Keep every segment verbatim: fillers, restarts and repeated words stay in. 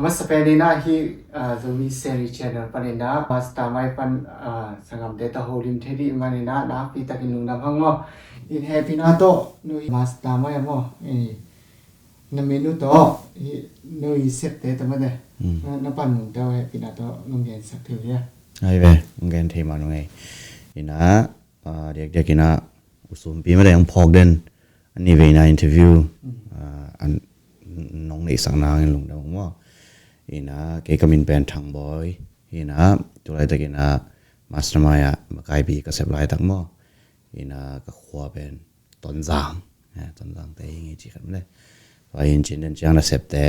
Masa pen in ah hih, ah, Zomi Seri Channel panin ah Mastermind pan, ah, sanggamte tawh holim thei ding manin ah nakpi takin lungdam hang maw. In hehpihna tawh no Mastermind ah maw, eh, na menu tawh, hih no i septe tawh mate. Hmm. Na, na panmun tawh hehpihna tawh nong gensak thei uh hia? Ai ve, nong gen thei mah nung ei. In ah, ah, diakdiak in ah U Sumpi mate hong phawk den. A ni veina interview, ah, an, nong neihsakna hangin lungdam uh maw. In ah, kei ka min pen Thang Bawi. In ah, tu laitakin ah Mastermind ah makaipi ka sep laitak maw. In ah, ka khua pen Tonzang. Eh, Tonzang te hi ngi ci khat mle. Tua hin cin den ciang na septe,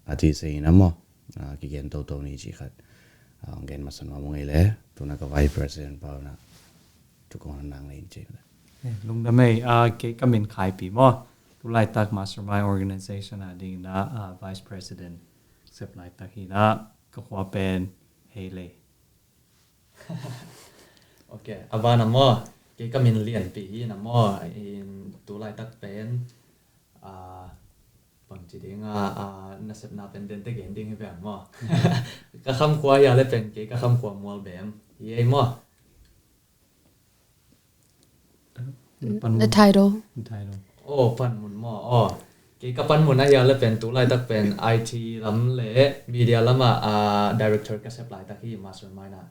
a ti se in ah maw. Ah, kigen toto ni ci khat. Ah, hong gen masa nuam ung ei le. Tu in ah ka Vice President pa in ah thu kong nang le in ci khat. Eh, lungdam ei, ah, kei ka min Khai Pi maw. Tu laitak Mastermind Organization a ding in ah, ah, Vice President sep laitak hi in ah, ka khua pen Hei Lei. Ok, a ban ah maw, kei ka min Lian Pi hi in ah maw, in tu laitak pen, ah, bangci ding ah, ah, na sepna pen dente gen ding hi pen maw. Ka kham khua hia le pen kei ka kham khua Mualbem hi ei maw. Panmun. The title. The title. Oh, panmun maw. Oh. Kei ka panmun a hia le pen tu laitak pen I T lam le media lam ah, ah, director ka sep laitak hi Mastermind ah.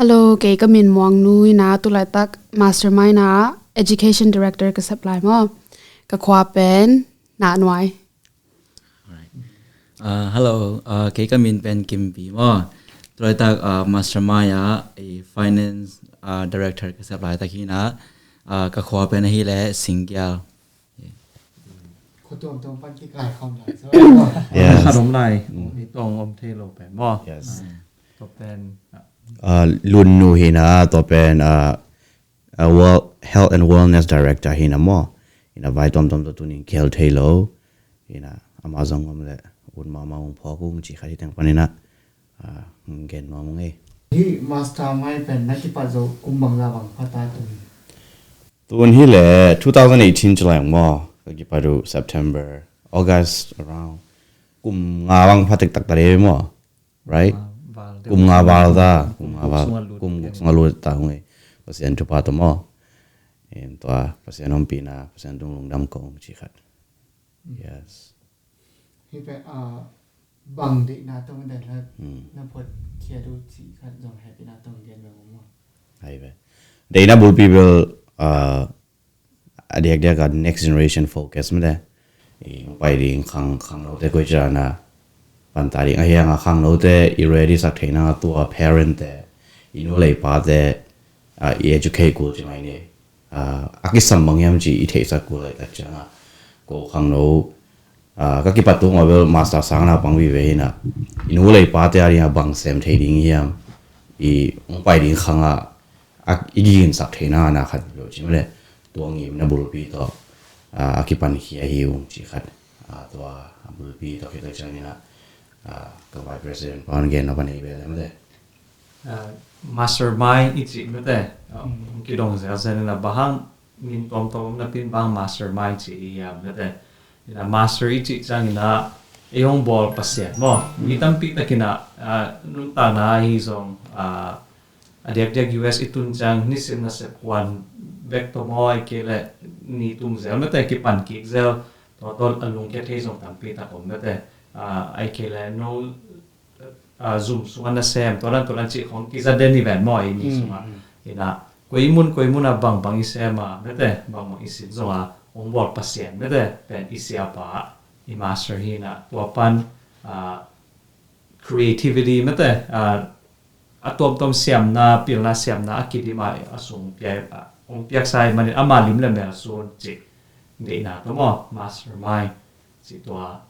Hello, kei ka min Muang Nu hi in ah tu laitak Mastermind ah Education Director ka sep lai maw. Ka khua pen Nah Nuai. Alright. Ah, hello, ah, kei ka min pen Kim Pi maw. Tu laitak, ah, Mastermind ah, i finance, ah, director ka sep laitak hi in ah, ah, ka khua pen ahi le Singgial. Khua tuamtuam pan kikai khawm lai so. Yes. Khat om lai. Mm. Ni tong om thei lo pen maw. Yes. Ah, tua pen, ah. Ah, Lun Nu hi in ah, tua pen, ah, ah, World Health and Wellness Director hi in ah maw. In ah vai tuamtuam tawh tunin kihel thei lo. In ah amah zong om le ut mahmah ung phawk ung ci khat hi teng panin ah, ah, gen nuam ung ei. Hih Mastermind pen na kipat zo kum bangzah bang pha ta tun? Tun hi le two thousand eighteen July maw. Ka kipat uh September, August around. Kum nga bang pha tektak ta dei maw. Right? Kum nga val ta, kum nga val, kum guk sung a lut ta hong ei. Pasian thupha tawh maw. Em, tua Pasian ompihna, Pasian tung lungdam kong ci khat. Yes. Hi pe, ah, bang deihna tawh den la, hmm, na phot khia duh ci khat zong hehpihna tawh gen bang maw. Hai pe. Deihna bulpi bel, ah, a diakdiak a next generation focus mate. I hong pai ding khang, khangnote koi ciana panta ding a hiang a khangnote i ready sak theihna tua parent te, i nu lei pate, ah, i educate kul ci mai ni. Ah, a kisam bang hiam ci i theihsak kul laitak cianga ko khangno, ah, ka kipat tung a bel master sang na pang vive hi in ah, i nu lei pate a ding a bang sem thei ding hiam, i hong pai ding khanga a, i giginsak theihna na khat lo ci male. Tua ngimna bulpi tawh, ah, a kipankhia hi ung ci khat. Ah, tua a bulpi tawh khit tak ciangin ah, ah, ka vice president pan genna pan ei bel mate. Ah, mastermind i cih mate. Ah, mm, kidong zelzel in ah bang hang min tuamtuam na pin bang mastermind cih i hiam mate. In ah master i cih ciangin ah ei hong bawl Pasian maw. Mi tampi takin ah, ah, nuntakna ahi zong, ah, a diakdiak U S i tun ciang nisim nasep kuan bek tawh maw, ahih kei leh ni tum zel mate, kipan kik zel, tua tawh a lungkia thei zong tampi tak om mate. Ah, ahih kei leh no, ah, zum sungah nasem, tua dan tua dan cih khong kiza den hi ven maw, ei ni sungah. Mm, mm. In ah koi mun koi mun ah bangbang i sem a mate, bangbang i sin zong a hong bawl Pasian mate, pen i siapa, i master hi in ah tua pan, ah, creativity mate, ah, a tuamtuam siamna, pilna siamna a kidim a, a sung pia, a hong piaksa ahih manin ama lim le mel sun cih deihna tawh maw, mastermind cih tua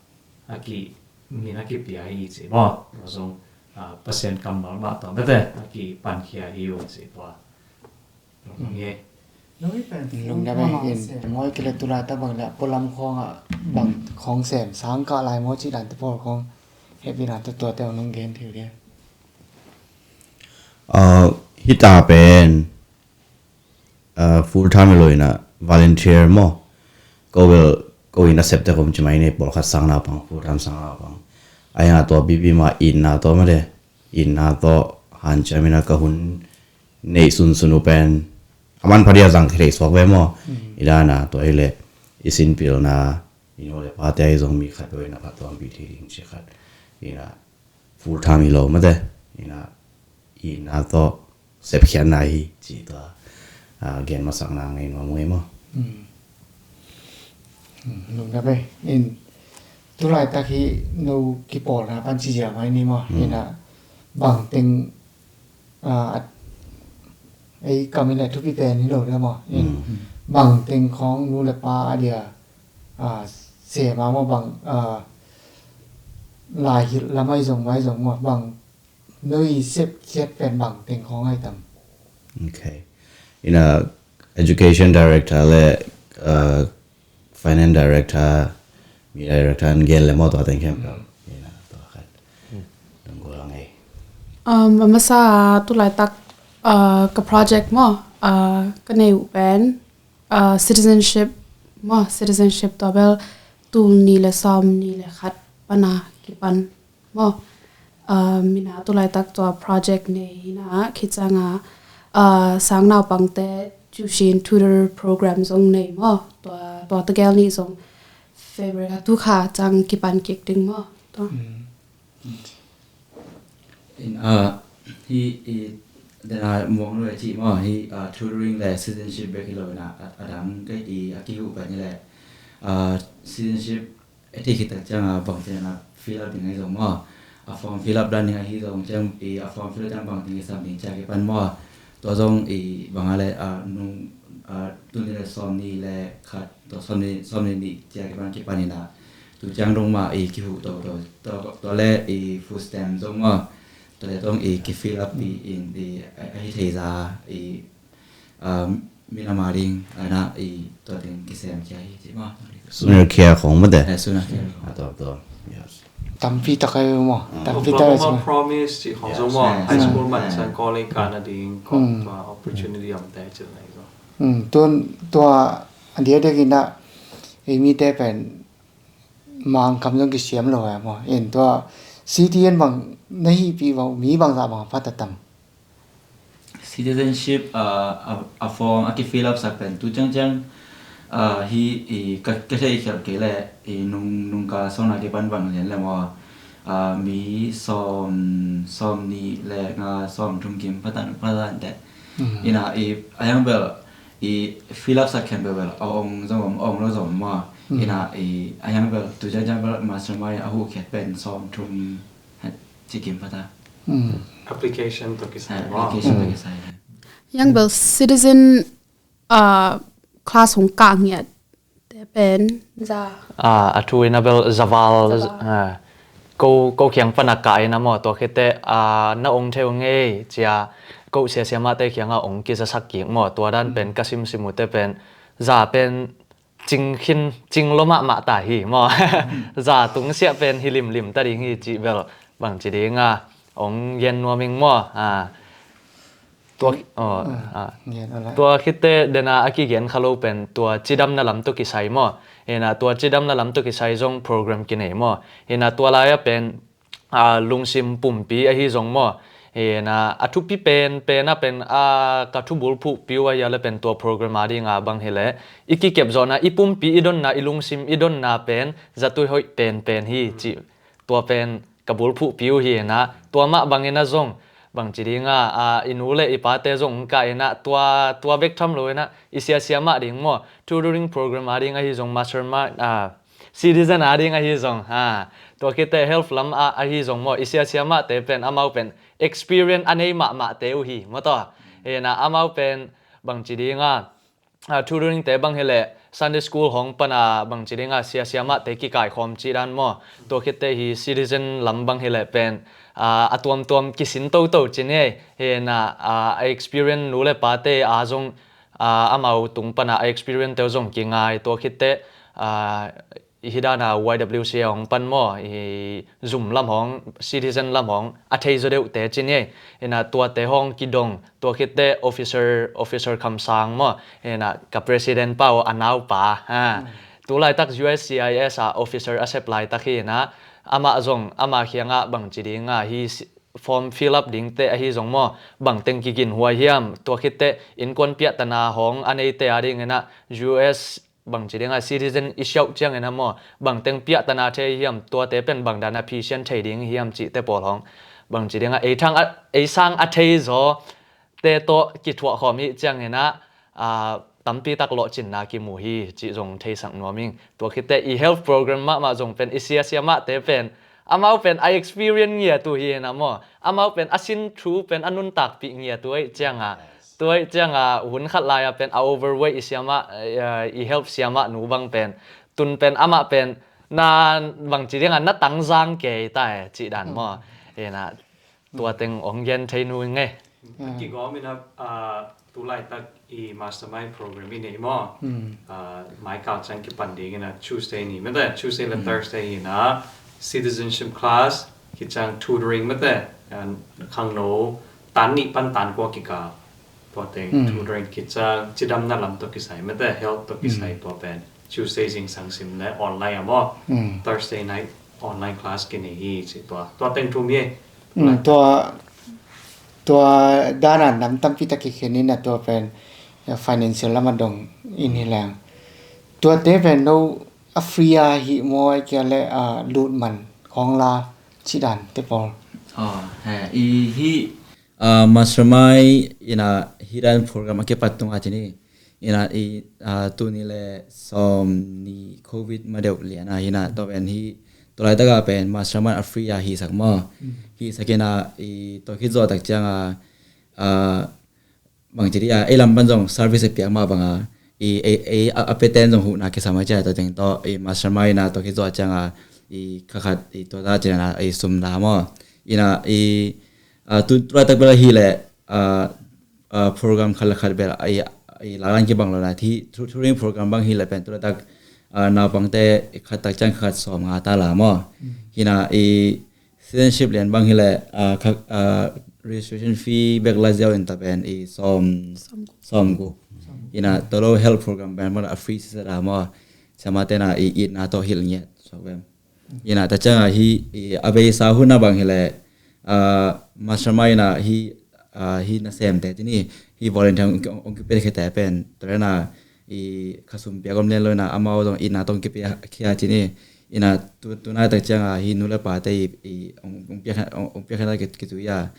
a ki, min a kipia hi cih maw. Tua zong, ah, Pasian kammal mah tawh mate a kipankhia hi uh cih tua. Nge. Lungdam e, in mawi kile tu laitak bang le pualam khawngah bang khawng sem sang kah lai maw cih dante pawl khawng hehpihna tawh tuate hong nong gen thei uh dia. Ah, hita pen, ah, full time lo in ah volunteer maw. Ko bel, ko in a septe kom ci mai nei pawlkhat sang naupang, full time sang naupang. Ahi hang tua bibi mah itna tawh mate, itna tawh hanciam in a ka hun neih sunsun uh pen a manpha dia zang khia thei suak ve maw? I dan a tua hileh i sinpilna, i nu le pate ahi zong mi khat peuh in a phattuampih thei ding ci khat in a full time hi lo mate, in a itna tawh sepkhiatna hi ci tua gen masakna ngei nuam ngei maw? Lungdam e. In tulaitak hi no kipawlna pan ci ziau mai ni maw? In a bangteng ei kam in a thupi pen hi lo de maw? In bangteng khawng nu le pa a dia sema maw, bang lai hilh lam ahi zong mai zong maw, bang no i sepkhiat pen bangteng khawng ahi tam? Okay. In a education director le finance director, media director an gen le maw, tua teng khempeuh in a tua khat dong gol ang ei. A masa a tulaitak ka project maw, ka nei uh pen citizenship maw, citizenship tua bel tul nih le sawm nih le khat pana kipan maw? Min a tulaitak tua project nei hi in a, khit ciang a sang naupangte tuition tutor program zong nei maw? Tua tegel nih zong February a tu kha ciang kipan kik ding maw? Tua hi, i dena muang lo a cih maw, hi tutoring le citizenship bek hi lo in a, a dang kei i a kihuh pen hi le citizenship a thei khit tak ciang a bangteng a fill up ding ahi zong maw, a form fill up dan ding ahi zong ciang i a form fill up ciang bangteng kisam ding ci a kipan maw? Tua zong i bang a le nung tul nih le sawm nih le khat, tua sawm nih, sawm nih nih ci a kipan kipan in a, tu ciang dong mah i kihuh toto, tua le i food stamp zong maw, tua le zong i kifill up i in i ahi thei za i minam a ding a na i tua ding kisem kia hi ci maw? Sooner care khong mate. Sooner care khong a tua tua. Tampi tak ai maw? Tampi tak ai maw? Promise ci khong zong maw? High school man sang college ka na ding ko tua opportunity am te ci na i ko. Tuan tua a dia dia kina i mi te pen mangkam zong kisiam lo ai maw? In tua C T N bang na hi pi bang mi bang za bang pha ta tam? Citizenship a form a kifill up sak pen tu ciangciang hi i ka thei khial kei le i nung nung ka sawng na kipan bang lian le maw? Mi sawm sawm nih le nga sawm thum kim patan patan te. Ina i a yang bel i fill up sak khen bel bel a ong zong om ong lo zong maw? Ina i a yang bel tu ciangciang bel mastermind a hu khet pen sawm thum cikim pata. Application to kisai maw? Application to kisai. Yang bel citizen class hong kah ngiat te pen za a thu ina bel zaval ko ko kiang pana kah ina maw, tua khite na ong theu ngei cia ko sia sia mah te kianga ong kizasak kik maw, tua dan pen ka simsim uh te pen za pen cing khin cing lo mahmah ta hi maw? Za tung siah pen hi limlim ta ding hi cih bel bangci dinga ong gen nuam ing maw? Tua tua khite dena a kigen kha lo pen tua cidamna lam tu kisai maw? Ina tua cidamna lam tu kisai zong program kinei maw? Ina tua laia pen lungsim pumpi ahi zong maw? Ina a thupi pen pen a pen a ka thubul phuhpi uh ahi a le pen tua program a dinga bang hi le i kikep zawhna i pumpi i donna i lungsim i donna pen zatui hoih pen pen hi cih tua pen ka bul phuhpi uh hi ina tua mah bangin a zong bangci dinga i nu le i pate zong ka ina tua tua bek tham lo ina i siasia mah ding maw? Tutoring program a ding ahi zong mastermind citizen a ding ahi zong tua khite health lam a ahi zong maw? I siasia mahte pen amau pen experience a nei mahmahte uh hi maw taw? Ina amau pen bangci dinga tutoring te bang hi le Sunday school hong pana bangci dinga siasia mahte kikaikhawm cih dan maw? Tua khite hi citizen lam bang hi le pen a tuamtuam kisin toto ci ni. Ina a experience nu le pate a zong amau tung pana a experience teu zong kingai tua khite i hi dana Y W C A hong pan maw, i zum lam hong citizen lam hong a thei zaw deuhte ci ni. Ina tuate hong kidong tua khite officer officer kamsang maw? Ina ka president pau a naupa tu laitak U S C I S a officer a sep laitak hi ina Amah zong ama khiangah bangci dinga hi form fill up dingte ahi zong maw, bangteng kiginhuai hiam, tua khitte innkuan piahtana hong a neite a dinginah U S bangci dinga citizen i siauh ciangin a maw, bangteng piahtana thei hiam, tuate pen bangdana phisian thei ding hiam cihte pawl hong bangci dinga ei thang a, ei sang a thei zaw te tawh kithuah khawm hi cianginah, aa, tampi tak lawhcinna kimu hi cih zong theisak nuam ing. Tua khitte i health program mahmah zong pen i siasia mahte pen amau pen a experience ngiat uh hi hina maw, amau pen a sin thu pen a nuntakpih ngiat uh aih cianga, tua aih cianga hun khat lai-a pen a overweight i siamah, eh, i health siamah nu bang pen tun pen amah pen na bangci dinga na tangzang kei ta e cih dan maw. Hina tua teng ong gen thei nu nge. Kigawm ina, ah, tulaitak i mastermind program i nei maw. Ah, mai kal ciang kipan ding ina Tuesday ni mete, Tuesday le Thursday ina citizenship class, kiciang tutoring mete, an khangno tan nih pan tan kua kikal. Tua teng tutoring kiciang cidamna lam tawh kisai mete, health tawh kisai tua pen Tuesday zingsang sim le online a maw. Thursday night online class kinei hi ci tua. Tua teng thum hi. Tua, tua dana nam tampi tak kikhen ina tua pen, ya, financial lama dong in hi leng. Tua te pen no a free a hi maw, ai kia le, ah, lut man khong la ci dan te pawl. Ah, he, i hi, ah, mastermind ina hi dan program a kipat tunga cini. Ina i, ah, tuni le sawm ni covid ma deuh liana hina to pen hi, tulaitaka pen mastermind a free a hisak maw. Hisak ina i to khit zawh tak cianga, ah, bangci dia ei lam pan zong service a piak mah banga i, ei, ei, a, a peten zong huhna kisam a cia to teng to i mastermind na to khit zawh cianga i khakhat i to ta ciana i sum da maw. Ina i, ah, tu, tulaitak bela hi le, ah, ah, program khat le khat bel a, i, i lalan kibang lo na thi, thu, tutoring program bang hi le pen tulaitak, ah, naupangte khat tak ciang khat sawm nga ta la maw. Hina i citizenship lian bang hi le, ah, kha, ah, registration fee bek la ziau in ta pen i sawm, sawm gu. Hina tolo health program pen bang a free sisa da maw. Sama tena i, i na to hil ngiat. So, ina ta cianga hi, i, a beisa huna bang hi le, ah, mastermind na hi, ah, hi na sem te tini hi volunteer ong, ong, ong kipe khete pen tolena i khasum pia gom len lo ina amau dong ina tong kipe khia tini ina tu, tu na ta cianga hi nu le pa te i, i ong, ong pia kha, ong, ong pia khana ki, kitu ya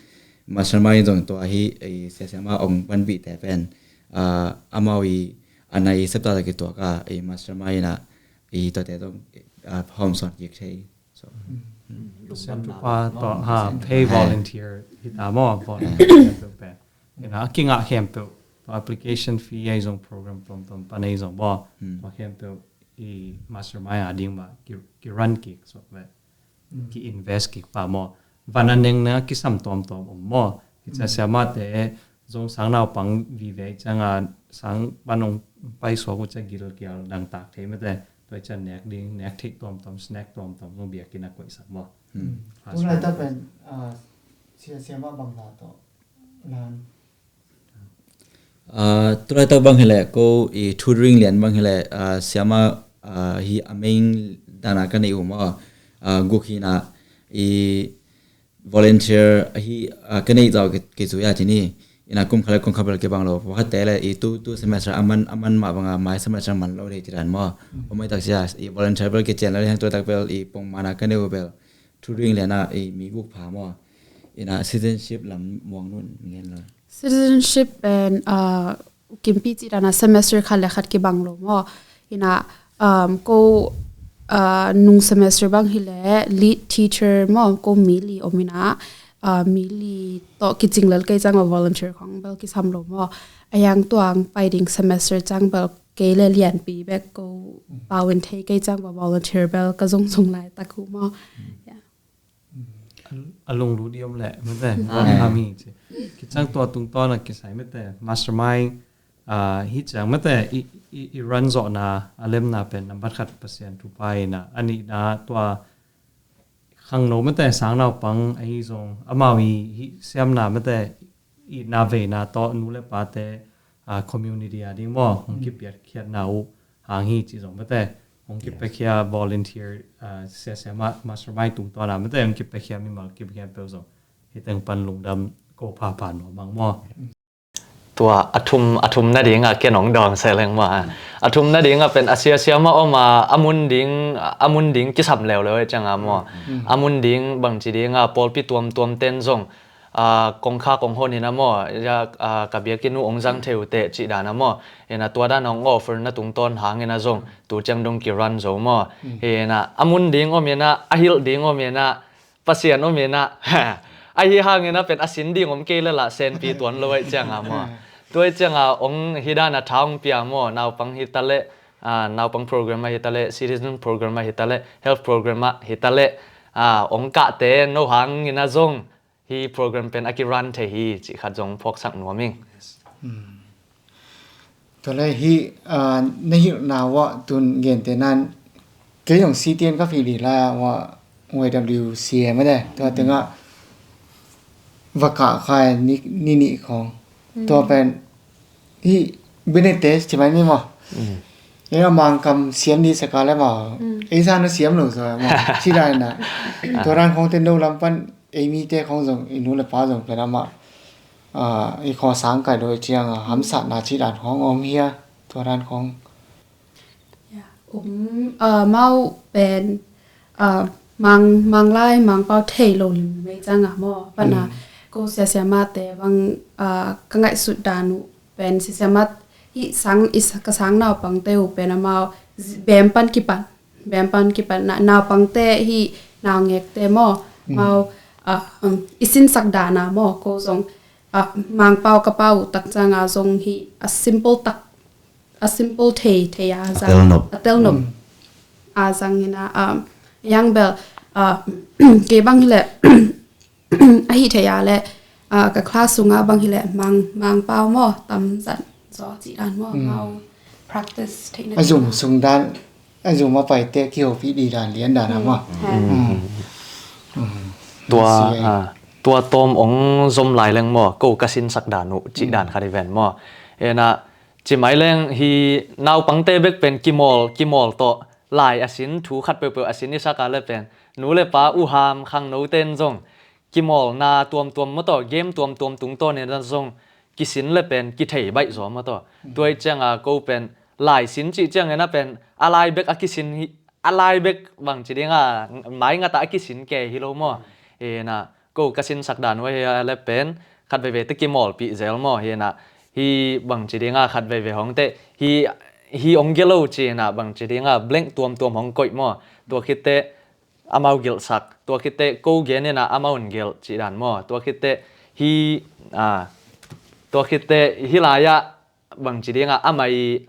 mastermind dong tua hi i sia sia ma ong pan bi te pen, ah, amau i ana i septa ta kitua ka i mastermind na i tua te dong, ah, hom son kik thei. So. Sem tu pa to ha pay volunteer hita mo volunteer tu pe. Ina kinga khem tu to application fee ai zong program tom tom pa nei zong bo. To khem tu i mastermind a ding ba ki, ki run kik so ve. Ki invest kik pa mo. Van a neng na ki sam tom tom om mo. Ki cha sia ma te zong sang naupang vive i changa sang panong pai suak uh cha gil kial dang tak thei mete. Tua i cha nek ding, nek theih tuamtuam, snack tuamtuam zong biakinn a koihsak maw? Tulaitak pen, ah, sia, siama bang la tawh lan. Ah, tulaitak bang hileh ko i tutoring lian bang hileh, ah, siama, ah, hi a main dana ka nei uh maw? Ah, guk hina i volunteer hi, ah, ka neih zau ki, kizui a cini. Ina kum khat le kum khat bel kibang lo. Pakhat te le i tu, tu semester a man, a man mah banga mai semester man lo dei tiran maw. Omai tak sia i volunteer bel kician lo heng tu tak bel i pongmana ka nei uh bel. Tutoring liana i mi guk pha maw. Ina citizenship lam muang nun ngen lo. Citizenship pen, ah, kimpi ci dana semester khat le khat kibang lo maw. Ina, um, ko, ah, nung semester bang hileh lead teacher maw, ko mi li om ina, ah, mi li tawh kicing lel kei cang maw volunteer khong bel kisam lo maw. A yang tuang pai ding semester cang bel kei le lianpi bek ko pau in thei kei cang maw volunteer bel ka zong zong lai tak uh maw. Yeah. A lunglut i om leh mete, ah, a mi ci. Kicang tua tungtawn a kisai mete, mastermind, ah, hi ciang mete, i, i, i run zawhna, a lemna pen nambat khat Pasian thupha ina, a nihna tua khangno mete, sang naupang, ahi zong, amau i hi siamna mete, i na veina tawh nu le pate, ah, community a ding maw, hong kipiat khiatna uh, hang hi ci zong mete. Hong kipekhia volunteer, ah, siasia ma-, mastermind tungtawn a mate hong kipekhia mimal kipekhia peuh zong hi teng pan lungdam ko phapha nuam ang maw. Tua a thum, a thum nading a ken hong dawng se leng maw. A thum nading a pen a siasia mah om a, a mun ding, a mun ding kisam leuleu e ciang a maw. A mun ding bangci ding a pawlpi tuamtuam ten zong, a, kongkha kong hon in a maw, ya, a, ka biakinn uh hong zang thei uh teh cih dan a maw. Ina tua dan hong offer na tungtawn hang ina zong tu ciang dong kirun zo maw. Ina a mun ding om ina, a hilh ding om ina, Pasian om ina, ahi hang ina pen a sin ding om kei le lah senpi tuan lo aih ciang a maw. Tua aih ciang a hong hi dan a tha hong pia maw, naupang hi ta le, a, naupang program a hi ta le, citizen program a hi ta le, health program a hi ta le, a, hong kahte no hang ina zong hi program pen a kirun thei hi cih khat zong phawksak nuam ing. Tua le hi, a, na hilhna uah tun gente nan kei zong C T N ka fih dih lai a uah Y W C A mate tua tengah va kah khai ni, ni nih khong. Tua pen hi benefit ci mai ni maw. Ei a Mangkam siam ni saka le maw. Ei sa na siam lo so maw. Ci lai na. Tua ran khong ten no lam pan ei mite khong zong i nu le pa zong pen amah, a, i khaw sang kai lo i ciang a hamsatna ci dan khong om hia tua dan khong. Ya, um, a, mau pen, a, mang, mang lai, mang pau thei lo lim mei ciang a maw. Pana ko siasia mate bang, a, ka ngaihsut dan uh pen siasia mat hi sang, i sa-, ka sang naupangte uh pen amau zi-, bem pan kipan. Bem pan kipan na, naupangte hi naungekte maw. Mau, a, um, i sinsak dan a maw. Ko zong, a, Mangpau ka pau uh tak ciang a zong hi a simple tak, a simple thei, thei a zang. A tel nop. A tel nop. A zang ina, um, yang bel, a, kei bang hi le, ahi thei a le, a, ka class sunga bang hi le, mang, Mangpau maw, tam zan, zaw ci dan maw, mau practice thei na. A zum sung dan, a zum a paite kihopih di dan lian dan a maw. Tua, a, tua tawm ong zom lai leng maw, ko ka sinsak dan uh, ci dan khat i ven maw. Ena, ci mai leng hi naupangte bek pen kimawl, kimawl tawh, lai a sin, thu khat peuhpeuh a sin i sak a le pen, nu le pa, u ham, khangno ten zong, kimawlna tuamtuam maw tawh, game tuamtuam tungtawn ena zong, kisin le pen, kithei baih zaw maw tawh. Tua i cianga ko pen, lai sin cih ciang ena pen, a lai bek a kisin hi, a lai bek bang ci dinga, mai ngata a kisin ke hi lo maw. Ena, ko ka sinsak dan uh hi a le pen, khat veivei te kimawlpih zel maw, hi ena, hi bang ci dinga, khat veivei hong te, hi, hi ong gelo ci ena, bang ci dinga, blank tuamtuam hong koih maw. Tua khit te, amau gelhsak. Tua khit te ko gen ena amau in gelh cih dan maw. Tua khit te hi, a, tua khit te hi lai-ah bang ci dinga amai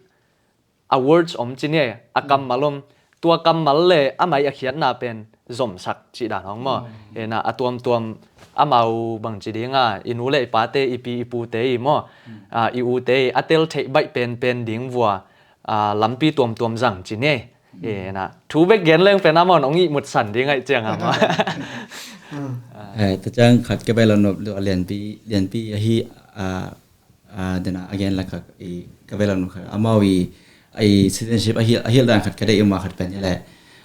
a words om ci ni, a kammal om. Tua kammal le amai a khiatna pen zomsak cih dan hong maw. Ena a tuamtuam amau bang ci dinga i nu le i pate, i pi i pute i maw. A, i ute i a tel theih baih penpen ding vua, a, lampi tuamtuam zang ci ni. Ena, thu bek gen leng pen amau in ong ihmut san ding aih ciang a maw. Eh, ta ciang khat ka bel a nop lua lianpi, lianpi ahi, a, a, dena a gen la khat, i, ka bel a nop khat. Amau i, i citizenship ahi, ahi dan khat ka dei i ma khat pen hi le.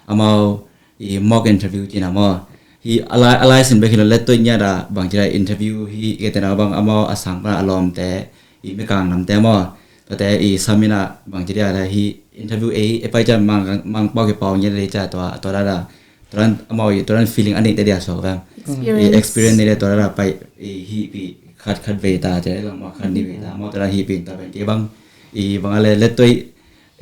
Amau i mock interview ci na maw. Hi a lai, a lai sin bek hi lo le toi nya da bang ci da interview hi ke te na bang amau a sang pa a lawmte, i Mikang namte maw. Tuate i sam ina bang ci dia le hi interview ei, e pai ciang mang, mang pau ke pau nge le cia tua, tua da da. Tua dan amau i, tua dan feeling a neite dia so ka. Experience. I experience neite tua da da pai i hi pi khat, khat vei ta, cia le maw khat ni vei ta, maw tua dan hi pi ta pen ke bang, i bang a le, le toi,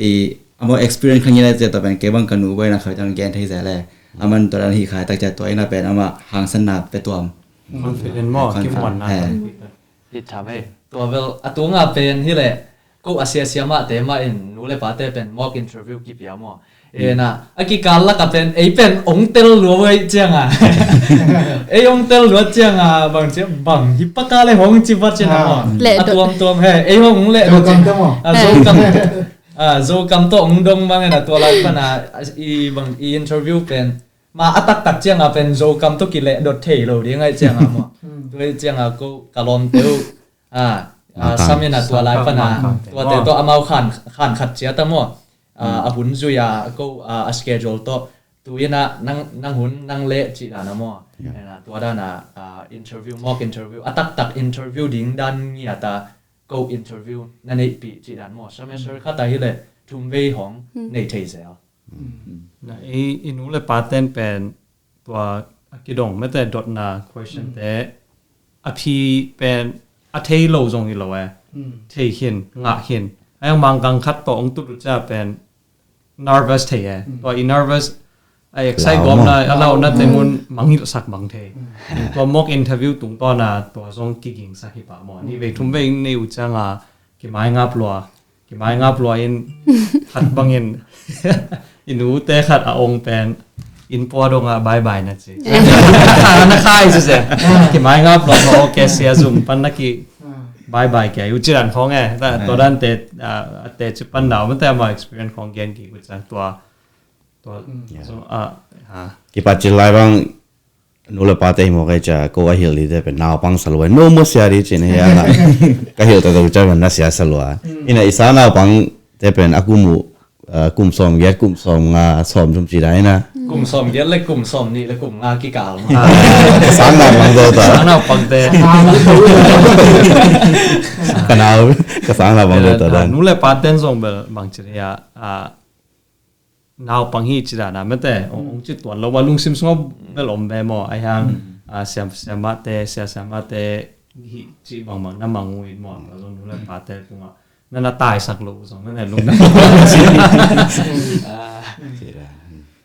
i amau experience khat nge le cia tua pen ke bang ka nu boi na khat ciang gen thei cia le. Aman tua dan hi khai tak cia tua ina pen ama hangsan na pe tuam. Confident maw, confident. Kimuan na. Eh. Hi tham hei. Tua bel, a tunga pen hi le, ko a sia sia mah te mah in, nu le pa te pen mock interview kipia maw. Ena, a kikal laka pen, ei pen ong tel lua wei cianga. Ei ong tel lua cianga, bang cia, bang hi paka le hong ci vat cianga maw. A tuam tuam he, ei hong le. Zo kam to maw. A, Zo kam. A, Zo kam to ong dong bang ena tua lai pana, i bang, i interview pen. Ma a taktak cianga pen Zo kam tawh kileh dot thei lo ding aih cianga maw. Tua aih cianga ko ka lawmte uh. A, a, sam ina tua lai pana. Tuate tawh amau khan, khan khat cia ta maw. a hun zui a ko a schedule tawh tu in a nang hun nang leh cih dan a maw? Tua dan a interview, mock interview, a taktak interview ding dan ngiat a ko interview na neihpih cih dan maw? Semester khat a hileh thum vei hong nei thei zel. Na i, i nu le paten pen tua a kidong mete dotna question te a phi pen a thei lo zong hi lo e. Thei khin, ngah khin. A yang mangkang khat tawh ong tut uh cia pen nervous thei e. Tua i nervous a excite gawmna a launa te mun mangngilhsak bang thei. Tua mock interview tungtawna tua zong kigingsak hi pah maw? Ni vei thum vei nei uh cianga kimai ngap lua. Kimai ngap lua in khat bangin i nute khat a ong pen in pua dongah bye bye na ci. Na khai ci se. Kimai ngap lua ma ok sia zum pan na ki bye bye kia. Uci dan khong e. Tua dan te a te ci pan nau mate ama experience khong gen ki uci dan tua. Tua so a ha. Kipat ci lai bang nu le pate hi mawk ai cia ko a hilh dite pen naupang sa lua no maw sia di cin hi a ka hilh ta to cia na sia sa lua. Ina i sa naupang te pen a kum uh kum sawm giat kum sawm nga sawm thum ci dai na. Kum sawm giat le kum sawm nih le kum nga kikal ma. Ka sang naupang zo ta. Sang naupang te. Ka nau ka sang naupang zo ta dan. Nu le paten zong bel bang ci hi a naupang hi ci dana mete ong ci tuan lo wa lungsim sunga bel om be maw a hiang siam siamate sia siamate hi ci bangmang na mang ngui maw a zong nu le pate tunga na na taisak lo zong na ne lung na.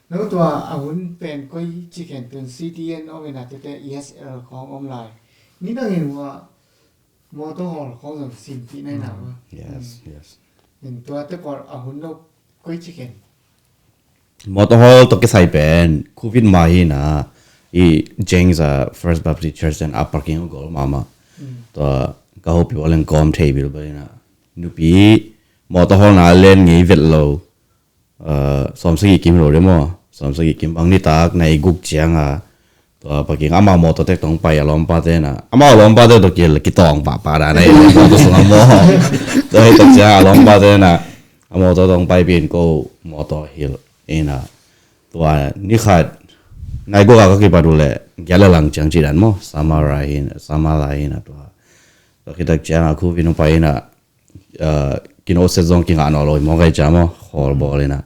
No tua a hun pen koi ci khen tun C T N om ina tute E S L khong om lai ni dangin wa motor hall khong zong simpih nai na wa. Yes, yes. In tua te por a hun lo koi ci khen. Motor hall to kisai pen covid ma hi na i James a First Baptist Church and a parking gol mama. Tua ka hopi wa leng kom thei bil ba na nupi motor hall na len ngei vet lo. Sawm sagih kim lo de maw? Sawm sagih kim bang nitak na i guk cianga tua paking ama mawtaw tek tong pai a lawmpa tena ama lawmpa tek to kil kitawng pahpah dan a i lawmpa to sunga maw? Tua hi tok cianga a lawmpa tena a mawtaw tong pai pin ko mawtaw hil ina tua ni khat na i guk a ka kipat uh leh giat le lang ciang ci dan maw? Samara hin samala hina tua tua kitak cianga khu vin pai ina kinoset zong kingah naw lo hi mawk ai cia maw khawl bawl ina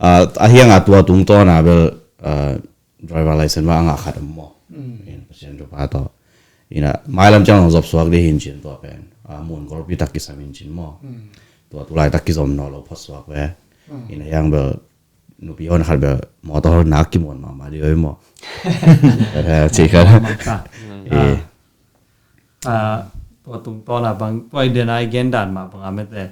a hianga tua tungtawna bel driver license ma a ngah khat om maw? Pasian tupa tawh ina mailam ciang zop suak dih hin cin tua pen mun golpi tak kisam hin cin maw? Tua tulai tak kizom naw lo phot suak ve ina hiang bel nupi hon khat bel motor nak kimuan mahmah dih oi maw? Ci khat. Tua tungtawna bang tua i dena i gen dan mah banga mete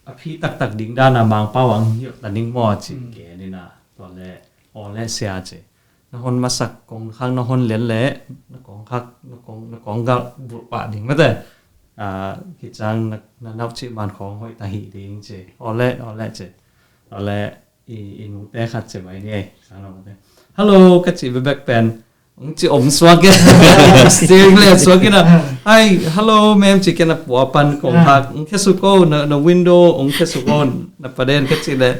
a phi taktak ding dana mangpau ang hiok ta ning maw ci gen ina tua le aw le sia ci na hon masak kong khak na hon len le na kong khak na kong na kong gal bulh pah ding mete a kicang na nau ci man khong hoih ta hi ding ci aw le aw le ci aw le i i nute khat ci mai ni ei sang lo mete hello ka ci bebek pen Ong ci om suak in steering le suak in a ai hello mem ci ken a pua pan kong hak ong khe su ko na window ong khe su ko na paden ka ci le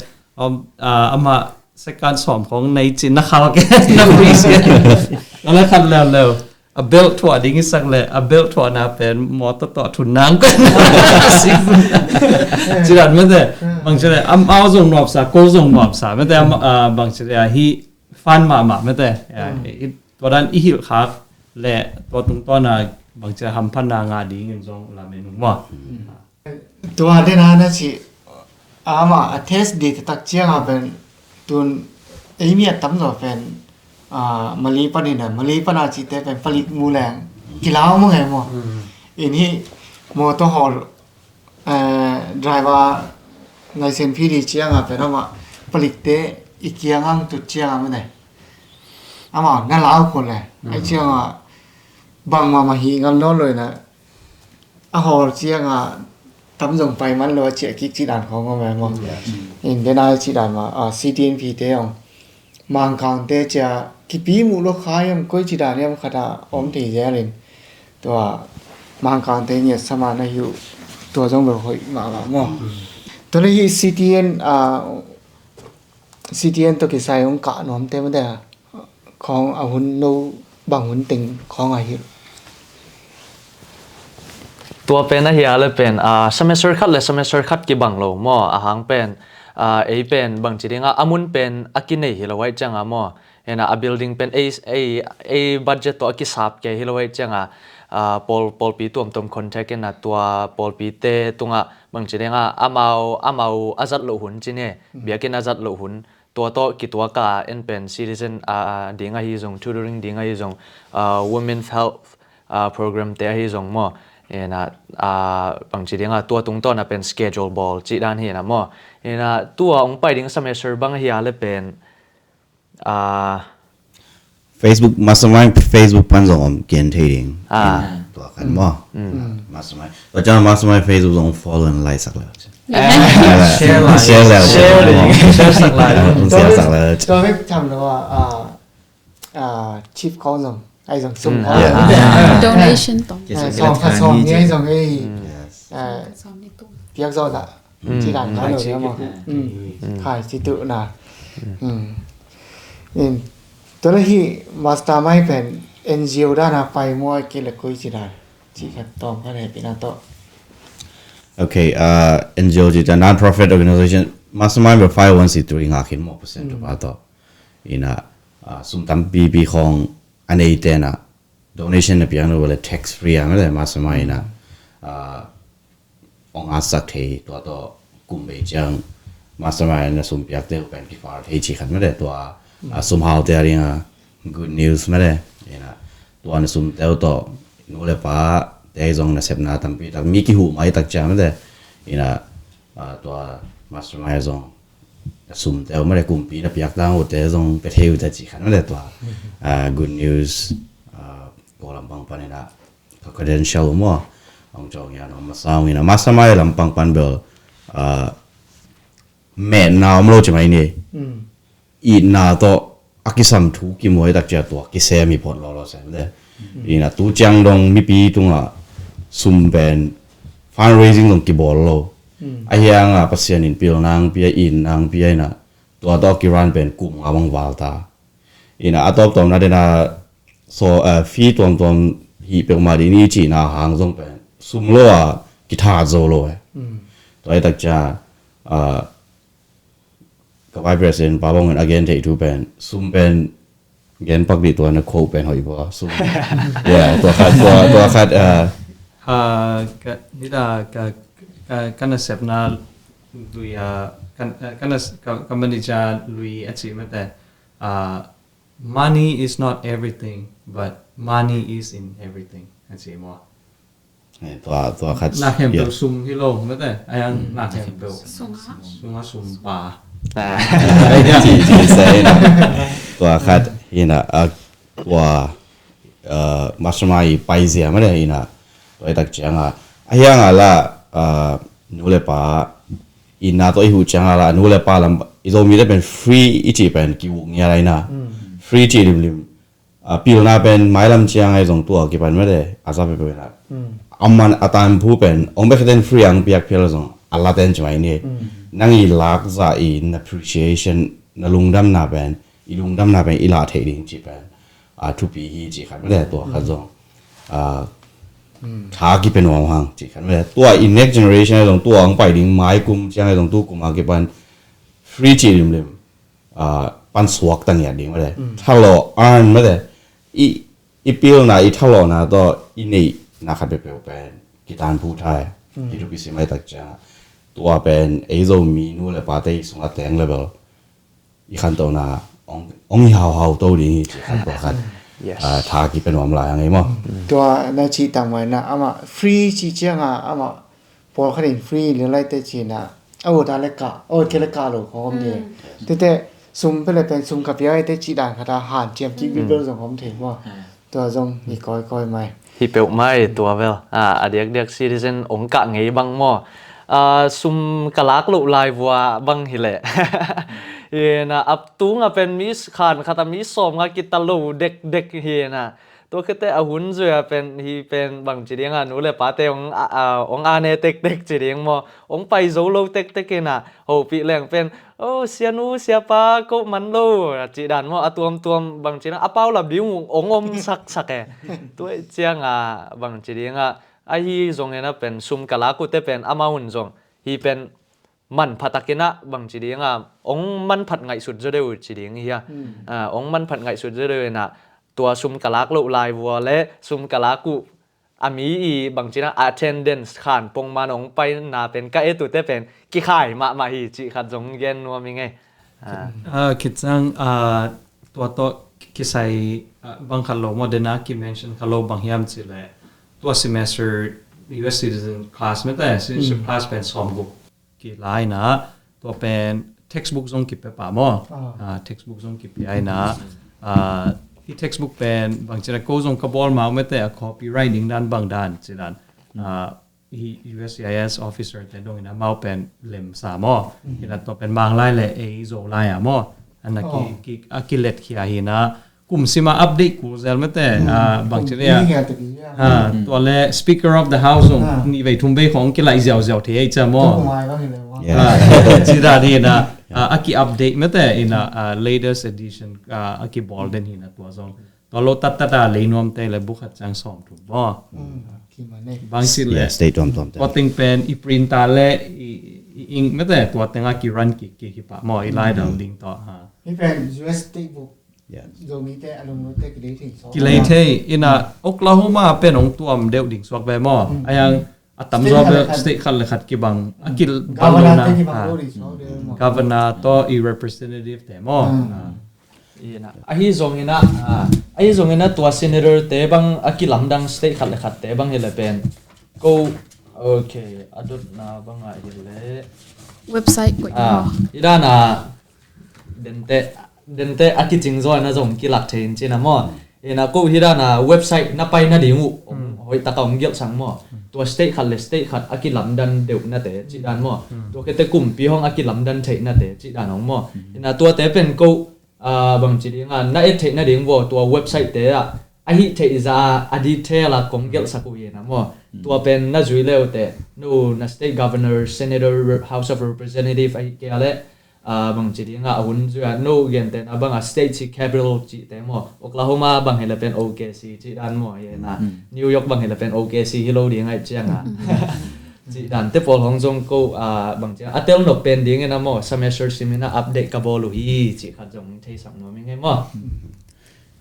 ama sekan som kong nei ci na khal ke na pui si na la khat leu leu a belt thua ding i sak le a belt thua na pen motor to thun nang pen ci dan mete bang ci le am au zong nuap sa ko zong nuap sa mete bang ci le hi fan mahmah mete tua dan i hilh khak le tua tungtawna bangcia hamphatna ngah dingin zong lamen ung maw? Tua dena na cih ama a test di taktak cianga pen tun eimi a tamzaw pen mali panin a mali pana cihte pen palik mu leng kilau mong he maw? In hi motor hawl driver license phi di cianga pen ama palikte i kiang ang tut cianga mene ama na lau ko le ai cianga bangmah mah hi ngam nawn lo ina a hawl cianga tam zong pai man lo a ciah kik ci dan khawng ngam e maw? In dena ci dan mah C T N P te ong Mangkangte cia kipi muh lo kha iam koi ci dan iam khata om thei zelin tua Mangkangte ngiat sama na hiu tua zong bel hoih mahmah maw? Tuna hi C T N, ah, C T N tawh kisai hong kah nuamte mate, khawng a hun no bang hun teng khawng a hi. Tua pen a hi a le pen, ah, semester khat le semester khat kibang lo maw, a hang pen, ah, ei pen bangci dinga a mun pen a kinei hi lo ai cianga maw. Hena a building pen ei, ei, ei budget tawh a kisap kei hi lo ai cianga, ah, pawl, pawlpi tuamtuam contact ina tua pawlpite tunga bangci dinga amau, amau a zat loh hun ci ne, biakinn a zat loh hun, tua tawh kituaka en pen citizen, ah, ding ahi zong, tutoring ding ahi zong, ah, women's health, ah, program te ahi zong maw. Ina, ah, bangci dinga tua tungtawna pen schedule bawl cih dan hi na maw. Ina tua ong pai ding semester bang ahi a le pen, ah, Facebook, Mastermind Facebook pan zong om kian thei ding. Ah. Ina tua kan maw. Mastermind. Tua ciang Mastermind Facebook zong follow and like sak le. Share lai. Share lai. Share lai. Share lai. Share sak lai. Share sak lai. Tua bek tham lo ah, ah, ah, chief khawng zong, ai zong sum khawng. Yeah. Donation tong. Ah, sawm khat sawm nih ai zong ei. Yes. Ah, piak zawh dah. Ci dan kha lo ya maw. Khai ci tu na. Tua la hi Mastermind pen N G O dana pai maw, a kile koi ci dan. Ci khat tawm khat hehpihna tawh. Okay, uh, N G O ci ta non-profit organization, Mastermind bel five oh one C three ngak hi maw, percent tu pa tawh. Ina, uh, sum tampipi khawng a nei tena donation na piang lo le tax free a mele Mastermind ina, uh, ong atsak thei tua tawh kum bei ciang Mastermind na sum piak teu pen kifar thei ci khat mele tua, uh, sum hau te a dinga good news mele. Ina tua na sum teu tawh nu le pa te zong na sepna tampi tak mi kihu mai tak ciang mele. Ina, ah, tua Mastermind zong na sum teu mele kumpi na piak tang ute zong pe thei ute ci khat mele tua, ah, good news, ah, ko lampang pan ina confidential maw. Ong cong ya no masa ong ina Mastermind lampang pan bel, ah, metna om lo ci mai ni. Itna tawh a kisam thu kimuai tak cia tua kisem hi phot lawlaw sem le. Ina tu ciang dong mipi tunga sum pen fundraising dong kibawl lo. A hianga Pasian in pilnang pia, innang pia ina tua tawh kiran pen kum nga bang val ta. Ina a tawptawm na dena so, eh, fee tuamtuam hi peuhmah dih ni cihna hang zong pen sum lo a kithat zo lo eh. Tua hi tak cia, ah, ka vice president pa bangin a gen theih thu pen sum pen gen pak dih tua na khoh pen hoih bua sum. Yeah, tua khat, tua, tua khat, ah. Ah, ka, nida ka, ka, ka nasepna lui a, ka, ka nas-, ka, ka manager lui a ci mate, ah, money is not everything, but money is in everything. A ci maw. Eh, tua, tua khat. Na khempeuh sum hi lo mate. A yang na khempeuh. Sunga. Sunga sum pa. Ah. Ci, ci sai na. Tua khat hi na, ah, tua, ah, Mastermind i pai zia mate hi na. Tua i tak cianga. A hianga la, ah, nu le pa i na tawh i huh cianga la, nu le pa lam, i Zomi te pen free i cih pen ki-uk ngial a ina. Free cih limlim. A pilna pen mailam ciang ai zong tua kipan mate, a za pepe na. A man a tanphu pen, ong bek ten free ang piak phial zong, a la ten ci mai ni. Nang i lak za i na appreciation, na lungdamna pen, i lungdamna pen, i lah theih ding ci pen. A thupi hi ci khat mate, tua khat zong. A, tha kipe nuam hang ci khat mate. Tua i next generation ai zong, tua ang pai ding mai kum ciang ai zong tu kum a kipan free ci limlim. Ah, pan suak ta ngiat ding mate. Thalawh, earn mate. I, i pilna, i thalawhna tawh, i neihna khat peuhpeuh pen. Kitan phu thai. Hi thupi si mai tak ciang. Tua pen, ei Zomi nu le pa te i sungah teng level. I khantohna, ong, ong i hauhau to ding hi ci khan tua khat. Yes. Ah, tha kipe nuam lai hang ei maw. Tua na ci tang mai na, ama free ci cianga, ama pawlkhat in free linglaite cina a ut a le kah, a ut kei le kah lo khawng om ni. Tete sum pele pen sum ka pia ite cih dan khata hanciam cih bibel zong om thei maw. Tua zong hi kawikawi mai. Hi peuh mai tua vel. A, a diakdiak citizen ong kah ngei bang maw. A, sum ka lak loh lai vua bang hi leh. Ina ap tunga pen mi khan khata mi sawm nga kita lo dekdek hi na. Tua khete a hun zui a pen hi pen bangci ding a nu le pate ong a, a, ong a ne tektek ci ding maw, ong pai zo lo tektek in a hopih leng pen, "O sianu siapa ko man lo," a cih dan maw, a tuamtuam bangci ding a pau lap ding ong om saksak e. Tua ciang a bangci ding a ahi zongin a pen sum ka lak uh te pen amau un zong hi pen manpha takin a bangci ding a ong manphat ngaihsut zaw deuh ci ding hi a. Ong manphat ngaihsut zaw deuh in a tua sum ka lak loh lai vua le sum ka lak uh a mi i bangci na attendance khan pongman ong paina pen ka et uh te pen kikhai mahmah hi cih khat zong gen nuam i ngei. Khit ciang tua tawh kisai bang khat lo maw, dena ki mention khat lo bang hiam cih leh tua semester U S citizen class mete, citizenship class pen sawm guk kila in a, tua pen textbook zong kipia pah maw. Textbook zong kipia in a, hi textbook pen bangci na ko zong ka bawl mau mete a copyright ding dan bang dan ci dan, hi U S C I S officer te dong in a mau pen lemsa maw. Hi na tua pen Manglai le ei Zolai a maw, a kilet khia hi na, kum sima update kul zel mete, bangci nia. Tua le Speaker of the House zong nih vei thum vei khong kilaih ziauziau thei ei cia maw. Ci dan hi na, a ki update mete in a, latest edition a kibawl den hi na tua zong. Tua lo tattat a lei nuamte le bukhat ciang sawm thum maw. Bangci le tua teng pen i print a le i ing mete tua teng a ki run kik kik hi pah maw, i lai dal ding tawh. Hi pen U S textbook Zomite a lunglut te kilei thei so. Kilei thei in a Oklahoma pen ong tuam deuh ding suak ve maw. A yang a tamzaw bel state khat le khat kibang a kibang lo na. Governor tawh i representative te maw. Ahi zongin a, ahi zongin a tua senator te bang a kilamdang state khat le khat te bang hi le pen ko, ok, a dotna bang a hi le website koih maw. I dan a dente, dente a kicing zaw na zong kilak thei in cina maw. Ina ko hi dan a website na pai na ding uh hoih taka ong gelh sang maw. Tua state khat le state khat a kilamdan deuh nate cih dan maw. Tua kete kumpi hong a kilamdan theih nate cih dan ong maw. Ina tuate pen ko bangci ding a na et theih na ding vaw tua website te ah a hih theih za a detail a kong gelh sak uh ina maw. Tua pen na zui leu te no na state governor, senator, House of Representative a hih kei a le bangci ding a a hun zui a no gen te na bang a state ci capital ci te maw. Oklahoma bang hi le pen O K C ci dan maw hi na. New York bang hi le pen O K C hi lo ding a i ciang a ci dan te pawl hong zong ko bangci a tel nop pen ding ina maw. Semester sim ina update ka bawl uh hi ci khat zong thei sak nuam i ngei maw.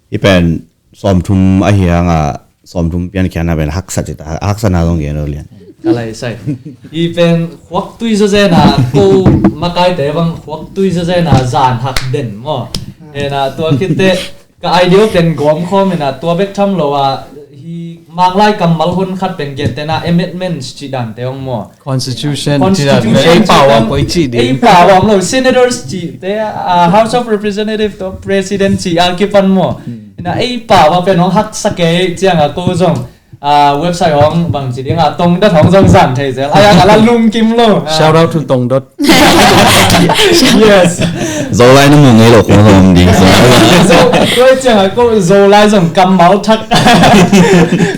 I pen sawmthum ahi hanga sawmthum piankhiatna pen haksa cita, haksana zong gen lo lian. Ka lai sai. I pen khuaktui zazena ko makaite bang khuaktui zazena zan hak den maw. Ena tua khitte ka idea pen gawm khawm ena tua bek tham lo a hi Manglai kammal hun khat pen gen tena amendments ci dan te ong maw. Constitution ci dan ei pau a koi ci ding. Ei pau a om lo senators ci te, House of Representative to president ci a kipan maw. Ina ei pau a pen ong haksa kei ciang a ko zong website ong bang ci ding a Tongdot ong zong zan thei zel. Ai a la lungkim lo. Shout out to Tongdot. Yes. Zolai na mu ngei lo kong zong ding so. Tua ciang a ko Zolai zong kammal thak.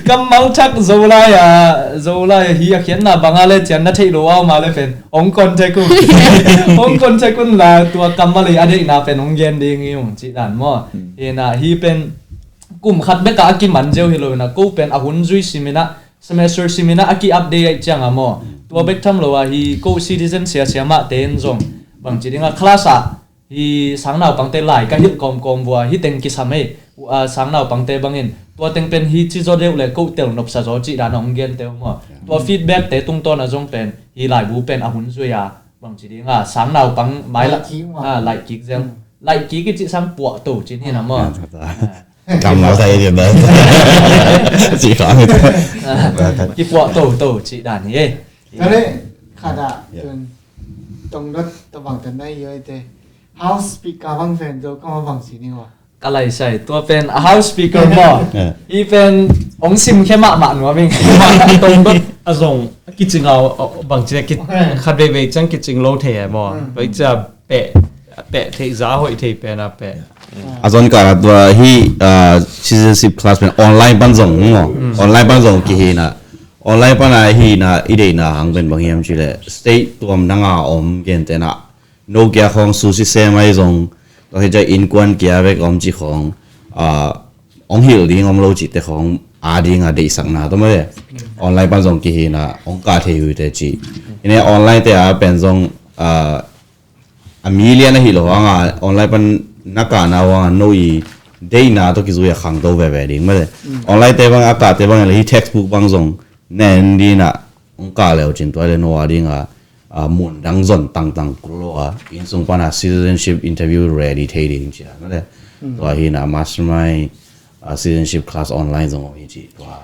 Kammal thak Zolai a, Zolai hi a khiatna banga le cian na thei lo au ma le pen ong contact un. Ong contact un la tua kammal i a deihna pen ong gen ding i ong ci dan maw. Ina hi pen kum khat beka a kiman zeu hi lo ina ko pen a hun zui simina semester simina a ki update ai ciang a maw. Tua bek tham lo a hi ko citizen sia sia mah ten zong bang ci ding a class a hi sangnaupangte lai ka hilh kawmkawm vua hi teng kisam ei. Sangnaupangte bangin tua teng pen hi ci zaw deuh le ko tel nopsa zaw ci dan a hong gen teu maw. Tua feedback te tungtawn a zong pen hi laibu pen a hun zui a bang ci ding a sangnaupang mai laih kik zel. Laih kik i ci sang puah to ci ni na maw. Kammal thai dia ba. Ci kha mi. Kipuah to to ci dan hi. Kale khada tun Tongdot tabang tan nai yoi te House Speaker bang fen zo kama bang ci ni wa. Ka lai sai tua pen a House Speaker maw. I pen ong sim khe mahmah nuam ing. Tongdot a zong a kicingau bang ci a khat veivei ciang kicing lo thei e maw. Tua i cia peh a peh theih za hoih thei pen a peh. A zon kah tua hi, ah, citizenship class pen online pan zong maw. Online pan zong kihi na, online pan a hi na i deihna hang pen bang hiam cih leh state tuam dang a om gentehna, no kia khong sushi sem ai zong, tua hi ca innkuan kia bek om ci khong, ah, ong hilh ding om lo cihte khong a ding a deihsakna tawh mah le online pan zong kihi na ong kah thei uh hi te ci. Hi ne online te a pen zong, ah, a mi lian a hi lo hang a online pan na kahna uh hang a no i deihna tawh kizui a khangto veve ding mah le. Online te bang a kahte bang le hi textbook bang zong nen ding a ong kah le uh cin tua le no a ding a, ah, mun dang zon tangtang kul lo a, inn sung pan a citizenship interview ready thei ding ci a mah le. Tua hi na mastermind, ah, citizenship class online zong om hi ci tua.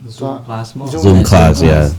Zoom class maw? Zoom class, yeah.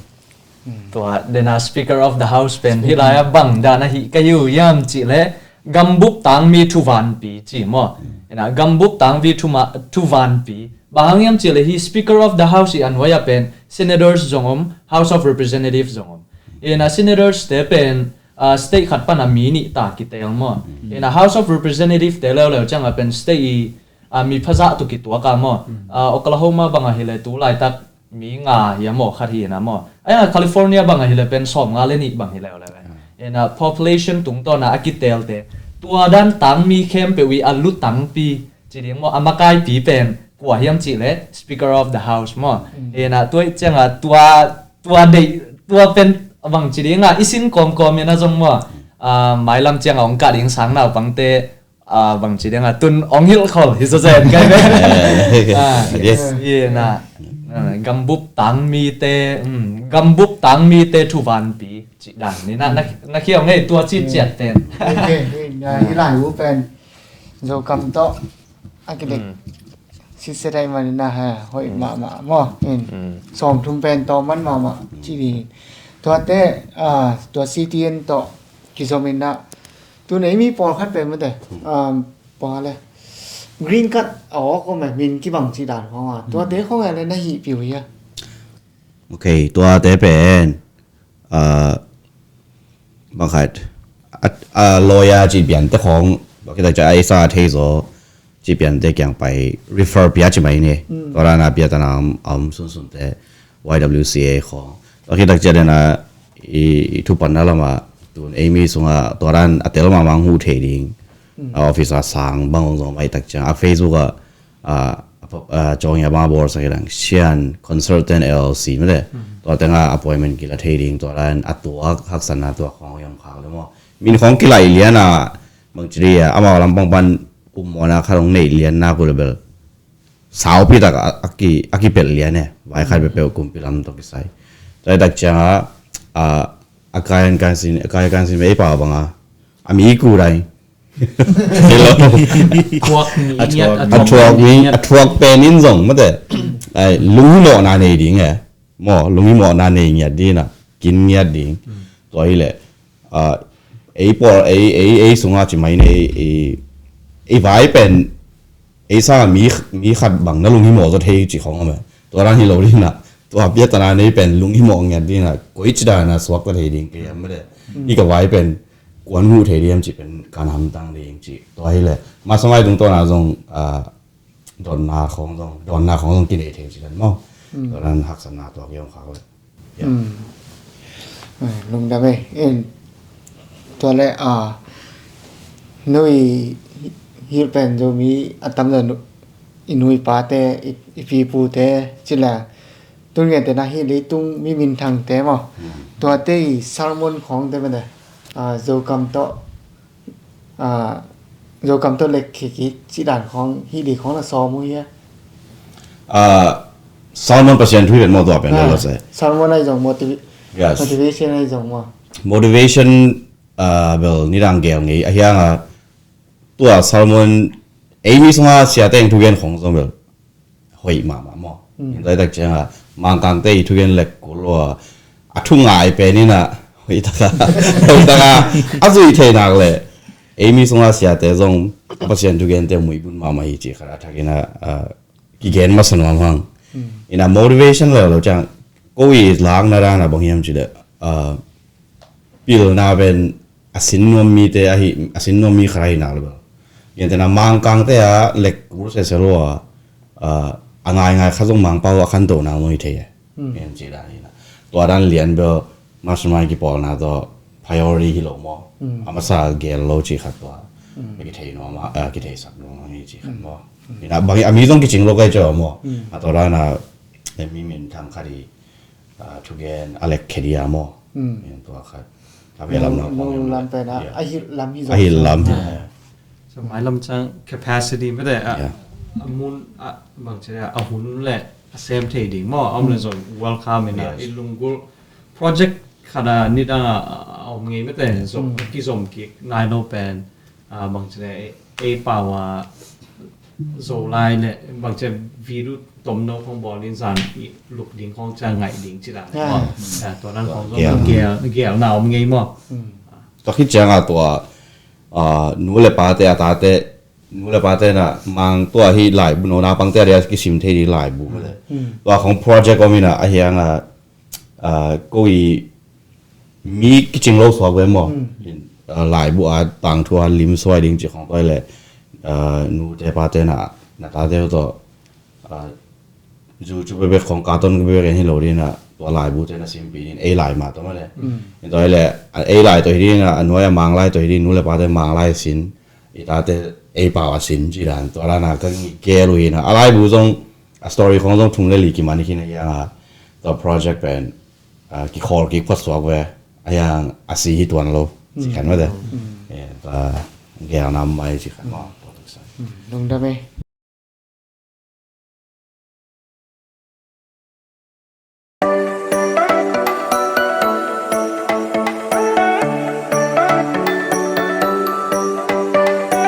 Tua dena speaker of the house pen hi lai a bang dan a hi ka hi uh hiam cih leh gambup tangmi thuvanpi ci maw. Ina gambup tangmi thuma-, thuvanpi. Bang hang hiam cih leh hi speaker of the house i a nuai a pen senators zong om, House of Representative zong om. Ina senators te pen, ah, state khat pan a mi nih ta kitel maw. Ina House of Representative te leuleu ciang a pen state i, ah, mi phazah tu kituak a maw. Ah, Oklahoma bang a hi le tu laitak mi nga hi a maw, khat hi na maw. Ai a California bang a hi le pen sawm nga le nih bang hi leuleu. Ina population tungtawn a a kitel te tua dan tangmi khempeuh i a lutangpi ci ding maw, a makaipi pen kua hiam cih leh speaker of the house maw. Ina tua ciang a tua, tua deih, tua pen bang ci ding a i sin kawmkawm ina zong maw. Ah, mailam ciang a ong kah ding sang naupangte, ah, bang ci ding a tun ong hilh khol hi zazen kai ve. Ah, yes. Ina, ah, gambup tangmite, um, gambup tangmite thuvanpi ci dan ni na, na, na khiau ngei tua ci ciat ten. Okay, hi lai uh pen Zokam tawh a kilek sitset ai man ina ha hoih mahmah maw. In sawm thum pen tawm man mahmah ci ding. Tuate, ah, tua C T N tawh kizom ina tun ei mi pawlkhat pen mate, ah, pawlkhat le green card a awk om e, min kibang ci dan khong a, tuate khong e le na hih piu hia? Okay, tuate pen, ah, bang khat, a, a lawyer ci pian te khong, bang khat a sa thei zaw ci pian te kiang pai refer pia ci mai ni. Tua dan a pia ta na om, om sunsun te Y W C A khong. Bang khat a dena i, i thupanna lama tun ei mi sunga tua dan a tel mahmah hu thei ding. A office a sang bang ong zong mai tak ciang a Facebook a, ah, ah, cawng ia bang a bawlsak i dang Sian Consultant L L C mate. Tua teng a appointment kila thei ding tua dan a tuak haksatna tuak khong i om khak le maw. Min khong kilai lian a bang ci ding a amau lampang pan um mawna khat ong neih lian nak uh le bel saupi tak a, a ki, a kipelh lian e. Vai khat peuhpeuh kumpi lam tawh kisai. Tua tak ciang a, ah, a kai an kan sin, a kai kan sin ei pau bang a a mi ku dai. Thuak ni ngiat, a thuak ni ngiat, a thuak pen in zong mate. Ai, lunghimawhna nei ding e. Maw, lunghimawhna nei ngiat ding a, kin ngiat ding. Tua hi leh, ah, ei pawl, ei, ei, ei sunga ci mai nei, ei, ei vai pen, ei sang a mi, mi khat bang na lunghimawh zaw thei ci khong a me. Tua dan hi lo ding a, tua piatana nei pen lunghimawh ngiat ding a, koi ci dan a suak ta thei ding kei a mate. I ka vai pen kuan huh thei diam ci pen kan hamtang ding ci. Tua hi leh mastermind tungtawn a zong, ah, dawnna khong zong, dawnna khong zong kinei thei ci kan maw. Tua dan haksatna tua kiom khak leh. Lungdam e. In tua leh, ah, nui hilh pen Zomi a tam lo i nuipate, i, i pipute ci leh tun ngen te na hi leitung mi minthangte maw. Tuate i sermon khong te mate, ah, Zokam tawh, ah, Zokam tawh lek khik i ci dan khong hi ding khong na sawm uh hia? Ah, sermon Pasian thu hi pen maw tua pen lo se. Sermon ai zong motivi-, motivation ai zong maw. Motivation, ah, bel nidang gel ngei a hiang a tua sermon ei mi sunga siate eng thugen khong zong bel hoih mahmah maw. Hi lai tak ciang a Mangkangte i thugen lek kul lo a, a thu ngai pen in a hoih tak a, hoih tak a a zui thei nak leh ei mi sunga siate zong a Pasian thugente muibun mahmah hi ci khat a thak in a, ah, kigen masa nuam hang. In a motivation leuleu ciang ko i lakna dan a bang hiam ci leh, ah, pilna pen a sin nuam mite ahi, a sin nuam mi khat ahi nak le bel. Gentehna Mangkangte a lek kul sese lo a, a ngaingai khat zong Mangpau a khantohna mawh hi thei e. Gen ci dan hi na. Tua dan lian bel mastermind kipawlna tawh priority hi lo maw. A masa gel lo ci khat tua. Kithei nuam a, a kitheisak nuam hi ci khat maw. Hi na bang a mi zong kicing lo kai caw maw. A tua dan a mi min thang khat hi. Thugen a lek khe dia maw. Tua khat a belam na pawng lam pen a a hilh lam hi a hilh lam hi. So mailam cang capacity mete a mun a bang ci a hun le a sem thei ding maw a om le zong welcome in a i lunggulh project khat a nidang a om ngei mete zong kizom kik nai lo pen bang ci a ei pau a Zolai le bang ci a video tomno khong bawl in zan i luk ding khong ci a ngaih ding ci dan maw. Tua dan khong zong gel na om ngei maw. Tua khit ciang a tua nu le pate a tate nu le pate na mang tua hi laibu no na pangte a dia kisim thei di laibu mete. Tua khong project om in a hiang a ko i mi kicing lo suak ve maw. Laibu a tangthu a lim suai ding ci khong toi le nute pate na na tate tawh zu cu bebek khong katon bebek en hi lo dina tua laibu te na simpi din ei lai ma tawh male. Toi le ei lai tawh hi dina a nuai a mang lai tawh hi din nu le pate mang lai sin i tate ei pau a sin ci dan tua dana ka ngi gel uh hina a laibu zong a story khong zong thum le li kiman hi khin a hianga tua project pen kikhawl kik phuat suak ve a hiang a si hi tuan lo ci khan mate. Tua gelna mai ci khan maw. Lungdam e.